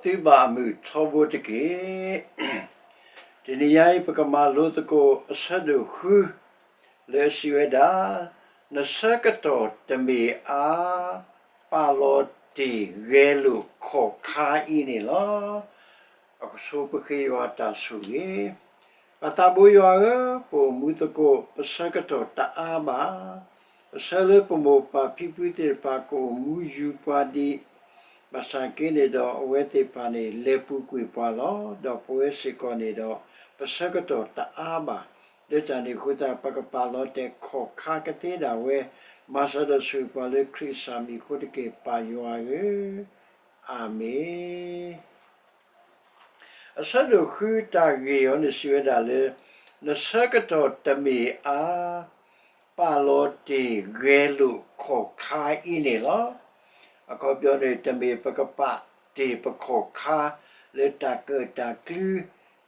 သုဘၣ်အမုာ်ထီဘိတက့ၢ်. တနံၤညါအံၤ ပကမၤလိသကိးအဆၢဒိၣ်ဃု လၢအစံးဝဲဒၣ်, နဆၢကတီၢ်တမ့ၢ်အါ, ပာ်လီၤတ့ၢ်ဂဲၤလိာ်ခီၣ်ခါအံၤန့ၣ်လီၤ. အဆိပဃ့ယွၤတၢ်ဆိၣ်ဂ့ၤ. ပၢ်သးဘိယွၤဧၢ, ပအိၣ်မူသကိး ပဆၢကတီၢ်တအါဘၣ်. ပဆၢလၢပမိၢ်ပၢ်ဖံဖုသ့ၣ်တဖၣ်ကအိၣ်မူယူၤပှၤဒံး, ဘၣ်ဆၣ်က့န့ၣ်ဒီး အဝဲသ့ၣ်တဖၣ်န့ၣ် လဲၤပူၤကွံာ်ပှၤလီၤ. ဒီးပဝဲစ့ၢ်ကီးန့ၣ်ဒီး ပဆၢကတီၢ်တအါဘၣ်. လၢတၢ်န့ၣ်အဃိသတး ပကပာ်လီၤတဲာ်ခီၣ်ခါကသ့ဒၣ်ဝဲ, မၤစၢၤဒီးဆိၣ်ဂ့ၤပှၤလၢခရံာ်ကစၢ်မံၤအဃိတက့ၢ် ပၢ်ယွၤဧၢ, အၤမ့ၣ်. အဆၢဒိၣ်ဃုတၢ်ဂ့ၢ်အံၤန့ၣ်စံးဝဲဒၣ်လၢ, နဆၢကတီၢ်တမ့ၢ်အါ, ပာ်လီၤတ့ၢ်ဂဲၤလိာ်ခီၣ်ခါအံၤန့ၣ်လီၤ. အခီပညီန့ၣ် တမ့ၢ်ပကပာ်တ့ၢ်ပခီၣ်ခါ လၢတၢ်ကၢၣ်တၢ်ကျူ,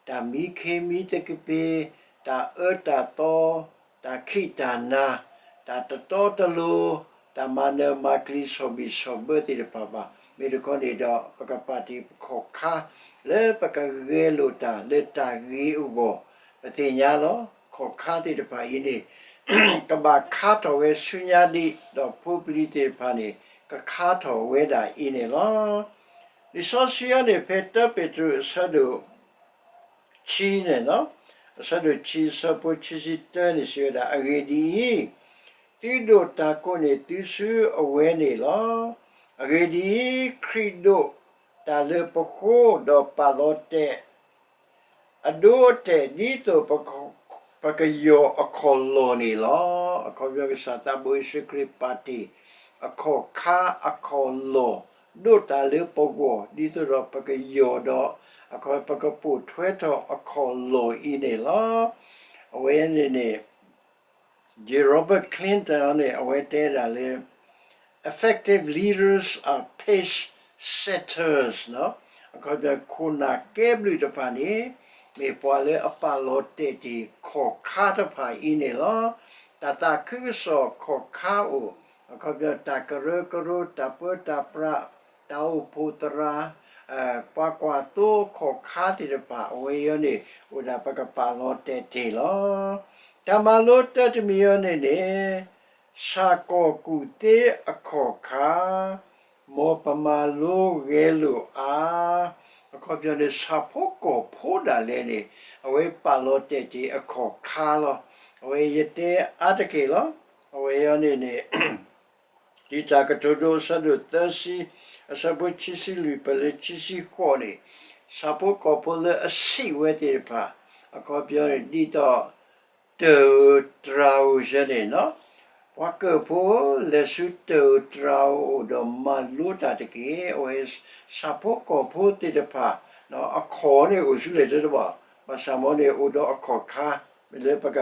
တၢ်မံခ့မံသကပ့ၤ, တၢ်အၢတၢ်သီ, တၢ်ခံးတၢ်နၤ, တၢ်တတီတလိၤ, တၢ်မၤနၢၤမၤကျံၤဆီၣ်ဘံၣ်ဆီၣ်ဘၢသ့ၣ်တဖၣ်ဘၣ်. မ့ၢ်တခီန့ၣ်ဒီး ပကပာ်တ့ၢ်ပခီၣ်ခါ လၢပကဂဲၤလိာ်တၢ်လၢတၢ်ဂ့ၤအဂီၢ်, ပသ့ၣ်ညါလီၤ. ခီၣ်ခါသ့ၣ်တဖၣ်အံၤန့ၣ် ကဘၣ်ခါထီၣ်ဝဲဆူညါဒံး, ဒီးဖိပလံၤသ့ၣ်တဖၣ်န့ၣ် ကခါထီၣ်ဝဲဒၣ်အံၤန့ၣ်လီၤ. လံာ်စီဆှံအံၤန့ၣ် ဖဲတၢပ့းတရူးအဆၢဒိၣ် ခံန့ၣ်, အဆၢဒိၣ်ခံ အဆၢဖိခံဆံတၢန့ၣ်စံးဝဲဒၣ်, အဂ့ၢ်ဒ်အံၤ, သုဒိးတၢ်ကိးန့ၢ်သုစုအဝဲန့ၣ်လီၤ. အဂ့ၢ်ဒ်အံၤ, ခရံာ်ဒိးတၢ်လၢပဃိ ဒီးပာ်လီၤတဲာ် အဒိအတဲာ် ဒ်သိးပကယီၢ်အခီၣ်လီၢ်န့ၣ်လီၤ. အခီပညီကစၢ်သးဘိယ့ၣ်ၡူးခရံာ်ပာ်တ့ၢ် အခီၣ်ခါအခီၣ်လီၢ် ဒိးတၢ်လၢပဂီၢ် ဒ်သိးဒီးပကယီၢ်ဒီး အခီပကပိာ်ထွဲထီၣ်အခီၣ်လီၢ်အံၤန့ၣ်လီၤ. အဝဲန့ၣ်န့ၣ် J Robert Clinton န့ၣ် အဝဲတဲဒၣ်လၢ effective leaders are pace setters အခီပညီ ခိၣ်နၢ်ကဲဘျုးတဖၣ်န့ၣ် မ့ၢ်ပှၤလၢအပာ်လီၤတဲာ်တ့ၢ်ခီၣ်ခါတဖၣ်အံၤန့ၣ်လီၤ. တၢ်သးခုကစီၣ်ခီၣ်ခါအိၣ်, အခီပညီ တၢ်ကရၢကရိ, တၢ်ပၢတၢ်ပြး, တၢ်အိၣ်ဖှိၣ်သရၣ်, ပှၤကွၢ်သိခီၣ်ခါသ့ၣ်တဖၣ် အဝဲအံၤန့ၣ် အိၣ်ဒၣ်ပကပာ်လီၤတဲာ်တ့ၢ်လီၤ. တၢ်မၤလိတၢတမံၤအံၤန့ၣ်န့ၣ် ဆၣ်ကီၢ်ကူၣ်သ့အခီၣ်ခါ, မ်ပမၤလိဂဲၤလိာ်အါ, အခီပညီန့ၣ် ဆၣ်ဖိကီၢ်ဖိဒၣ်လဲာ်န့ၣ် အဝဲပာ်လီၤတဲာ်တ့ၢ်အခီၣ်ခါလီၤ. အဝဲယတဲအါတက့ၢ်လီၤ. အဝဲအံၤန့ၣ်န့ၣ် လံာ်တၢ်ကတိၤဒိ အဆၢဒိၣ်သၢဆံ, အဆၢဖိခံဆံလွံၢ်ပၢၢ်လၢခံဆံဃိးန့ၣ်, ဆၣ်ဖိကီၢ်ဖိလၢအဆံးဝဲသ့ၣ်တဖၣ်, အခီပညီန့ၣ် ဒ်သိး တၢ်ဧိၤတြၤဧိၤဆၢန့ၣ်, ပှၤကၢၢ်ဖိ လဲၤဆူတၢ်ဧိၤတြၤဧိၤအိၣ်ဒီးမၤလိတၢ်တက့ၢ်. အဝဲ ဆၣ်ဖိကီၢ်ဖိသ့ၣ်တဖၣ် အခီၣ်န့ၣ်အိၣ်ဆူလဲၣ်တဘၣ်, ဘၣ်ဆၣ်မ်န့ၣ် အိၣ်ဒီးအခီၣ်ခါ လၢပက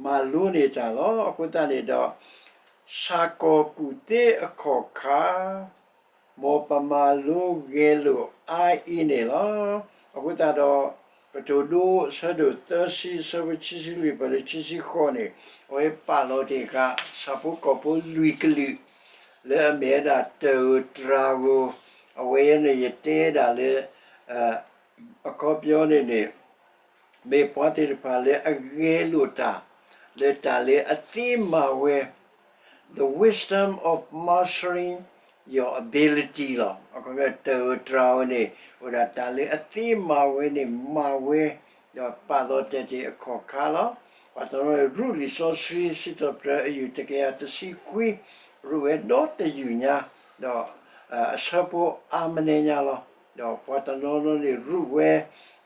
မၤလိန့ၢ်တၢ်လီၤ. အဃိသတးန့ၣ်ဒီး ဆၣ်ကီၢ်ကူၣ်သ့အခီၣ်ခါ မ်ပမၤလိဂဲၤလိာ်အါအံၤန့ၣ်လီၤ. အဃိသတးဒီး ကတိၤဒိ အဆၢဒိၣ်သၢဆံ အဆၢဖိခံဆံလွံၢ်ပၢၢ်လၢခံဆံဃိးန့ၣ်, အဝဲပာ်လီၤတ့ၢ်ဃာ် ဆၣ်ဖိကီၢ်ဖိလွံၢ်ကလုာ် လၢအမ့ၢ်ဝဲဒၣ်တၢ်ဧိၤတြၤဧိၤ, အဝဲအံၤန့ၣ် ယတဲဒၣ်လၢ အခီပညီန့ၣ်န့ၣ် မ့ၢ်ပှၤသ့ၣ်တဖၣ်လၢအဂဲၤလိာ်တၢ် လၢတၢ်လၢအသ့မၤဝဲ the wisdom of mastering your ability လီၤ. အခီပညီ တၢ်ဧိၤတြၤဧိၤန့ၣ် အိၣ်ဒၣ်တၢ်လၢအသ့မၤဝဲန့ၣ် မၤဝဲ ဒီးပာ်လီၤတဲာ်တ့ၢ်အခီၣ်ခါလီၤ. ပှၤတနီၤန့ၣ် ရူၢ်လံာ်စီဆှံ စံးထီၣ်ပတြၢၤအယုၢ်တကယၤတဆံခွံ, ရူၢ်ဝဲဒီတယုၢ်ညါ, ဒီး အဆၢဖိအါမးနဲညါလီၤ. ဒီးပှၤတနီၤနီၤန့ၣ် ရူၢ်ဝဲ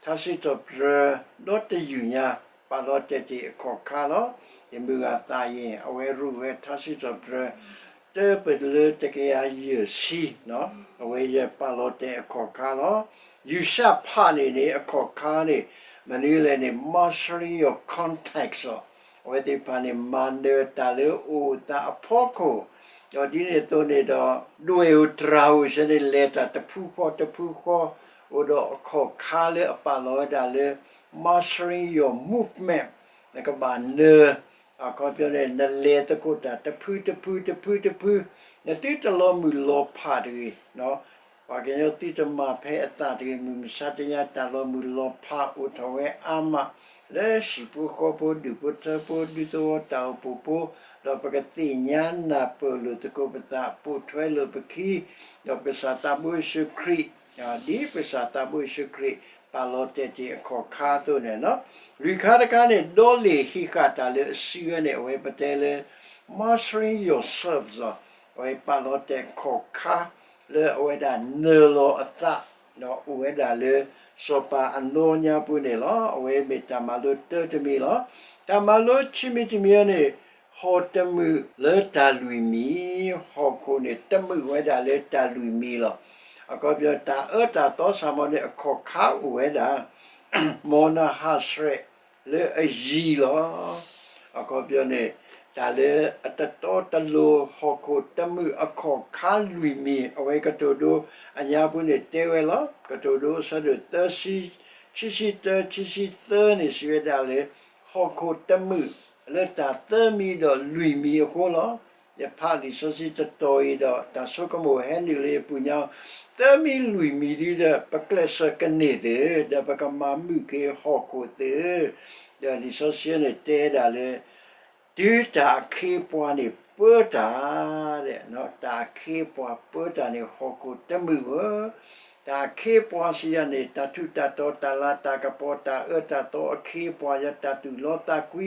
ထါစံးထီၣ်ပတြၢၤ ဒီတယုၢ်ညါ ပာ်လီၤတဲာ်တ့ၢ်အခီၣ်ခါလီၤ. ယမုၢ်ဂၤသးယ့ၣ် အဝဲရူၢ်ဝဲထါစံးထီၣ်ပတြၢၤ တၢပလၢတကယၤယဲၢ်ဆံ, အဝဲယပာ်လီၤတဲာ်အခီၣ်ခါလီၤ. ယူၡၣ်ဖးန့ၣ်န့ၣ် အခီၣ်ခါန့ၣ် မနုၤလဲၣ်န့ၣ် mastering your contacts လီၤ. အဝဲသ့ၣ်တဖၣ်န့ၣ် မၤနၢၤတၢ်လၢအိၣ်သးအဖီခိၣ်, ဒီးဒ်န့ၣ်အသိးန့ၣ်ဒီး ဒွဲၣ်ဧိၤတြၤဧိၤဆၢန့ၣ် လဲၤတၢ်တဖုဃီတဖုဃီ, အိၣ်ဒီးအခီၣ်ခါလၢအပာ်လီၤဝဲဒၣ်လၢ mastering your movement နကဘၣ်နၢၤ, အခီပညီန့ၣ် နလဲၤသကိးတၢ်တဖုတဖုတဖုတဖု, နသုတလီၤမုၢ်လီၤဖးတဂ့ၤ, ပှၤ ပှၤကညီသုတမၤဖဲအသးတဂ့ၤ, မုၢ်မဆါတနံၤ တၢ်လီၤမုၢ်လီၤဖးအိၣ်ထီၣ်ဝဲအါမး လၢဟံၣ်ဖိဃီဖိ ဒူၣ်ဖိထၢဖိ ဒူသဝီတၢ်အိၣ်ဖှိၣ်ဖိ, ဒီးပကသ့ၣ်ညါနၢ်ပၢၢ်လိာ်သကိးပသး ပိာ်ထွဲလိာ်ပခံ, ဒီးပကစၢ်သးဘိယ့ၣ်ၡူးခရံာ် ဒ်ပကစၢ်သးဘိယ့ၣ်ၡူးခရံာ် ပာ်လီၤတဲာ်တ့ၢ်အခီၣ်ခါအသိးန့ၣ်လီၤ. လွံၢ်ခါတခါန့ၣ် ဒီလ့ၣ်ဟံးဃာ်တၢ်လၢအစုဝဲန့ၣ် အဝဲပတဲလၢ mastering yourself လီၤ. အဝဲပာ်လီၤတဲာ်ခီၣ်ခါ လၢအဝဲဒၣ်နၢၤလီၤအသး ဒီးအိၣ်ဝဲဒၣ်လၢ စီၤပၤအနီၢ်ညါပူၤန့ၣ်လီၤ. အဝဲမ့ၢ်တၢ်မၤလိတၢတမံၤလီၤ. တၢ်မၤလိခံမံၤတမံၤအံၤန့ၣ် ဟီၣ်တမုာ်လၢတၢ်လွံၢ်မံၤ, ဟီၣ်ခိၣ်န့ၣ်တမုာ်ဝဲဒၣ်လၢတၢ်လွံၢ်မံၤလီၤ. အခီပညီ တၢ်အၢတၢ်သီစ့ၢ်ကီးန့ၣ် အခီၣ်ခါအိၣ်ဝဲဒၣ် မ်နဟးဆှဲးလၢအယံၤလီၤ. အခီပညီန့ၣ် တၢ်လၢအတတီတလိၤ ဟီၣ်ခိၣ်တမုာ်အခီၣ်ခါလွံၢ်မံၤ အဝဲကတိၤဒိအညါပူၤန့ၣ်တဲဝဲလီၤ. ကတိၤဒိအဆၢဒိၣ်သၢဆံ ခံဆံတၢ ခံဆံသၢန့ၣ် စံးဝဲဒၣ်လၢ ဟီၣ်ခိၣ်တမုာ်လၢတၢ်သၢမံၤဒီးလွံၢ်မံၤအဃိလီၤ. ယဖးလံာ်စီဆှံတတီၤအံၤဒီး တၢ်ဆိကမိၣ်ဟဲနုာ်လၢယပူၤညီ သၢမံၤလွံၢ်မံၤဒ်ဒီး ပကျဲးစၢးကန့ၢ်သ့ ဒီးပကမၤမုာ်က့ၤဟီၣ်ခိၣ်သ့, ဒီးလံာ်စီဆှံန့ၣ်တဲဒၣ်လၢ တုၤတၢ်အခ့အပှၤန့ၣ်ပၢတၢ်, တၢ်အခ့အပှၤပၢတၢ်န့ၣ် ဟီၣ်ခိၣ်တမုာ်ဧၢ. တၢ်အခ့အပှၤစံးယၤန့ၣ် တၢ်ထူးတၢ်တီၤ တၢ်လၤတၢ်ကပီၤ တၢ်အၢတၢ်သီအခ့အပှၤ ယတၢ်သူၣ်လီသးကွံ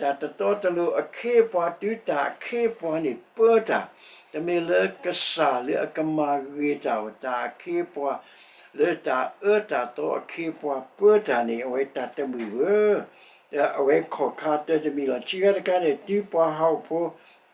တၢ်တတီတလိၤအခ့အပှၤ တုၤတၢ်အခ့အပှၤန့ၣ်ပၢတၢ်, တမ့ၢ်လၢကစၢ်လၢအကမၤဂ့ၤတၢ်ဧိၤ တၢ်အခ့အပှၤ လၢတၢ်အၢတၢ်သီအခ့အပှၤပၢတၢ်န့ၣ် အဝဲတၢ်တမုာ်ဧၢ, ဒီးအဝဲခီၣ်ခါတၢတမံၤလီၤ. ခံခါတခါန့ၣ် တုၤပှၤဟီၣ်ဖိ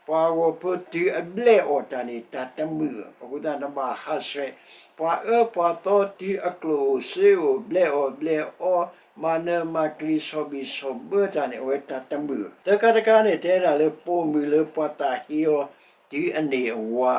ပှၤဂီၤဖိတုၤအဘျဲးအီၣ်တၢ်န့ၣ် တၢ်တမုာ်, အဃိသတးနဘၣ်ဟးဆှဲး, ပှၤအၢပှၤသီတုၤအကျိၣ်အိၣ်စ့အိၣ် ဘျဲးအီၣ်ဘျဲးအီ မၤနၢၤမၤကျံၤ ဆီၣ်ဘံၣ်ဆီၣ်ဘၢတၢ်န့ၣ် အဝဲတၢ်တမုာ်. သၢခါတခါန့ၣ် တဲဒၣ်လၢပိာ်မုၣ်လၢပှၤသးဟ့အီၤ တုၤအန့ၢ်အဝၤ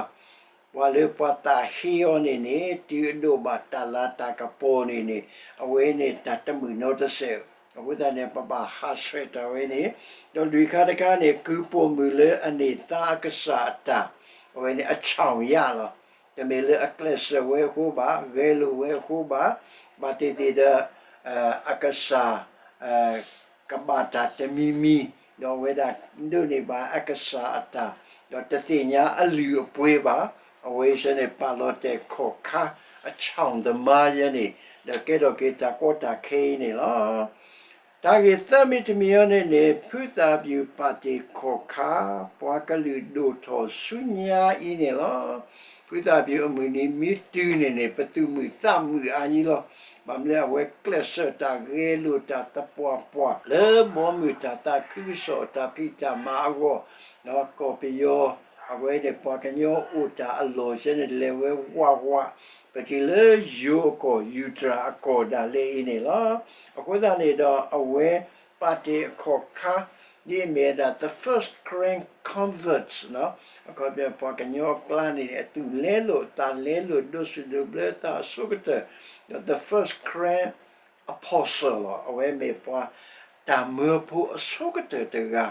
ပှၤလၢပှၤသးဟ့အီၤန့ၣ်န့ၣ် တုၤအဒိးဘၣ်တၢ်လၤတၢ်ကပီၤန့ၣ်န့ၣ် အဝဲန့ၣ်တၢ်တမုာ်နီတစဲးဧိၤ, အဃိသတးန့ၣ် ပဘၣ်ဟးဆှဲးတၢ်ဝဲန့ၣ်, ဒီးလွံၢ်ခါတခါန့ၣ် ကုၢ်ပိာ်မုၣ်လၢအန့ၢ်သါအကစၢ်အတၢ်, အဝဲန့ၣ်အဆီၣ်ယၣ်လီၤ. တမ့ၢ်လၢအကျဲးစၢးဝဲအဃိဘၣ်, ဂဲၤလိာ်ဝဲအဃိဘၣ်, ဘၣ်သ့ၣ်သ့ၣ်ဒီး အကစၢ် ကဘၣ်တၢ်တမံၤမံၤ, ဒီးအဝဲဒၣ်ဒိးန့ၢ်ဘၣ်အကစၢ်အတၢ်, ဒီးတသ့ၣ်ညါအလုၢ်အပှ့ၤဘၣ်, အဝဲစ့ၢ်န့ၣ် ပာ်လီၤတဲာ်ခီၣ်ခါ အဆီၣ်သမားယဲန့ၣ်, ဒီးကဲထီၣ်က့ၤတၢ်ကီတၢ်ခဲအံၤန့ၣ်လီၤ. တၢ်ဂ့ၢ်သၢမံၤတမံၤအံၤန့ၣ်န့ၣ် ဖုသၣ်ပျူၢ်ပာ်တ့ၢ်ခီၣ်ခါ ပှၤကလုာ်ဒိၣ်ထီၣ်ဆူညါအံၤန့ၣ်လီၤ. ဖုသၣ်ပျူၢ်အမုၢ်နံၤမ့ၢ်တုၤန့ၣ်န့ၣ် ပသူၣ်မုာ်သးမုာ်အါယံလီၤ. ဘၣ်မနုၤလဲၣ် အဝဲကျဲးစၢးတၢ်ဂဲၤလိာ်တၢ်သပှၢ်ပှၢ် လၢဘီမုၢ်တၢ်သးခုကစီၣ်အတၢ်ဖံးတၢ်မၤအဂီၢ်, ကီၢ်ပယီၤ အဝဲန့ၣ် ပှၤကညီအိၣ်တၢ်အလီၢ်စ့ၢ်န့ၣ် လဲၤဝဲဝးဝး ပတုၤလၢယိၤအကီၢ် ယူၤတြၤအကီၢ်ဒၣ်လဲာ်အံၤန့ၣ်လီၤ. အဃိသတးန့ၣ်ဒီး အဝဲပာ်တ့ၢ်အခီၣ်ခါ ဒ်အမ့ၢ်ဝဲဒၣ် the first Karen converts အခီပညီ ပှၤကညီအကျါန့ၣ် အသူၣ်လဲလိာ်သးလဲလိာ် ဒိးစူၣ်ဒိးဘျၢသးအဆိကတၢၢ်, ဒီး the first Karen apostle လီၤ. အဝဲမ့ၢ်ပှၤတၢ်မၢဖိအဆိကတၢၢ်တဂၤ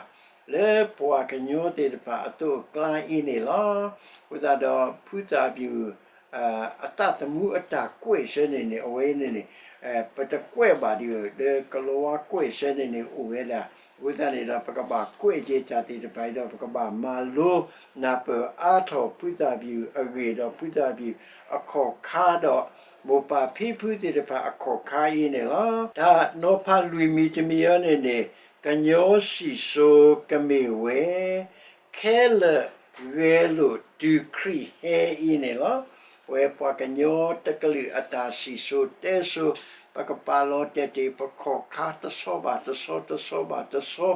လၢပှၤကညီသ့ၣ်တဖၣ်အသိးအကျါအံၤန့ၣ်လီၤ. အဃိသတးဒီး ဖုသၣ်ပျူၢ် အသးသမူအတၢ်ကွဲးစ့ၢ်န့ၣ်န့ၣ် အဝဲန့ၣ်န့ၣ် ပတကွဲးဘၣ်ဒံးဧိၤ လၢကလံးဝါကွဲးစ့ၢ်န့ၣ်န့ၣ် အိၣ်ဝဲဒၣ်. အဃိသတးန့ၣ်ဒီး ပကဘၣ်ကွဲးက့ၤတၢ်သ့ၣ်တဖၣ်အံၤဒီး ပကဘၣ်မၤလိနၢ်ပၢၢ်အါထီၣ်ဖုသၣ်ပျူၢ်အဂ့ၢ်ဒီး ဖုသၣ်ပျူၢ်အခီၣ်ခါဒီး မိၢ်ပၢ်ဖံဖုသ့ၣ်တဖၣ်အခီၣ်ခါအံၤန့ၣ်လီၤ. တၢ်နီၤဖးလွံၢ်မံၤတမံၤအံၤန့ၣ်န့ၣ် ကညီစံၣ်စိၤကမ့ၢ်ဝဲ ခဲလၢာ်ဂဲၤလိာ်တုၤခရံာ်ဟဲအံၤန့ၣ်လီၤ. ပဝဲပှၤကညီတကလုာ်အတၢ်စံၣ်စိၤတဲစိၤ ပကပာ်လီၤတဲာ်တ့ၢ်ပခီၣ်ခါတဆီဘၣ်တဆီ တဆီဘၣ်တဆီ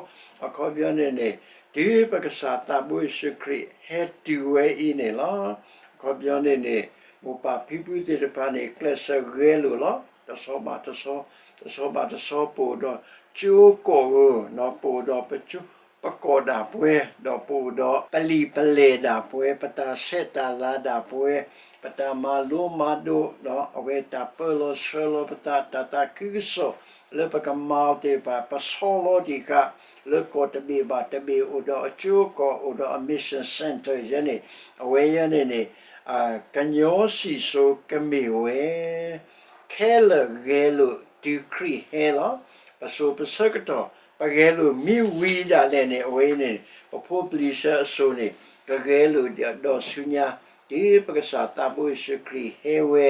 အခီပညီန့ၣ်န့ၣ် တုၤပကစၢ်သးဘိယ့ၣ်ၡူးခရံာ်ဟဲတုၤဝဲအံၤန့ၣ်လီၤ. အခီပညီန့ၣ်န့ၣ် မိၢ်ပၢ်ဖံဖုသ့ၣ်တဖၣ်န့ၣ် ကျဲးစၢးဂဲၤလိာ်လီၤ. တဆီဘၣ်တဆီ တဆီဘၣ်တဆီ ပအိၣ်ဒီးကၠိကီၢ်ဧိၤ ပအိၣ်ဒီးပကၠိပကီၢ်ဒၣ်ပှဲၤ ဒီးပအိၣ်ဒီးပလံာ်ပလဲၢ်ဒၣ်ပှဲၤ ပတၢ်ဆဲးတၢ်လၤဒၣ်ပှဲၤ ပတၢ်မၤလိမၤဒိး အဝဲတၢ်ပၢလီၤဆှၢလီၤပသး တၢ်သးခုကစီၣ် လၢပကမၤအီၤသ့ၣ်တဖၣ် ပဆီလီၤတံၢ်ဃာ် လၢကီၢ်တဘ့ၣ်ဘၣ်တဘ့ၣ် အိၣ်ဒီးအကၠိကီၢ် အိၣ်ဒီးအ mission center ယဲန့ၣ် အဝဲယဲန့ၣ်န့ၣ် ကညီစံၣ်စိၤကမ့ၢ်ဝဲ ခဲလၢာ်ဂဲၤလိာ်တုၤခရံာ်ဟဲလီၤ. ပစိၤပဆၢကတီၢ် ပဂဲၤလိာ်မ့ၢ်ဝံၤဒၣ်လဲာ်န့ၣ် အဝဲအံၤန့ၣ် ပဖိပလံၤဆၢအစိၤန့ၣ် ကဂဲၤလိာ်ဒီးဆူညါ တုၤပကစၢ်သးဘိယ့ၣ်ၡူးခရံာ်ဟဲဝဲ,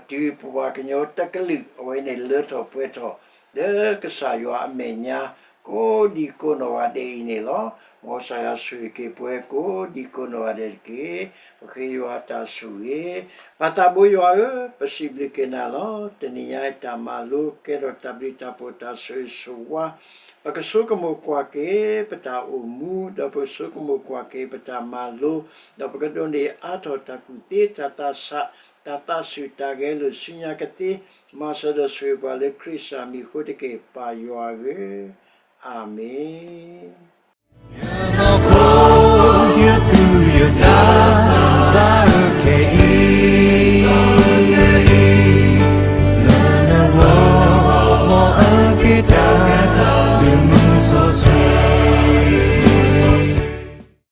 ဒီးတုၤပပှၤကညီတကလုာ် အဝဲန့ၣ်လၢထီၣ်ပှဲၤထီၣ် လၢကစၢ်ယွၤအမဲာ်ညါ ကိးဒံကိးနီၢ်ဂၤဒဲးအံၤန့ၣ်လီၤ. မ်ကစၢ်ယွၤဆိၣ်ဂ့ၤက့ၤပှၤကိးဒံကိးနီၢ်ဂၤဒဲးတက့ၢ်. ပဃ့ယွၤတၢ်ဆိၣ်ဂ့ၤ. ပၢ်သးဘိယွၤဧၢ, ပစံးဘျုးက့ၤနၤလီၤ. တနံၤညါအံၤတၢ်မၤလိကဲထီၣ်တၢ်ဘျုးတၢ်ဖှိၣ်တၢ်ဆိၣ်ဂ့ၤဆိၣ်ဝါ, ပကဆိကမိၣ်ကွၢ်က့ၤ ပတၢ်အိၣ်မူ, ဒီးပကဆိကမိၣ်ကွၢ်က့ၤ ပတၢ်မၤလိ, ဒီးပကဒိးန့ၢ်အါထီၣ်တၢ်ကူၣ်သ့တၢ်သးဆး, တၢ်သးဆူၣ်တၢ်ဂဲၤလိာ်ဆူညါကသ့, မၤစၢၤဒီးဆိၣ်ဂ့ၤပှၤလၢခရံာ်စၢ်မံၤအဃိတက့ၢ် ပၢ်ယွၤဧၢ, အၤမ့ၣ်.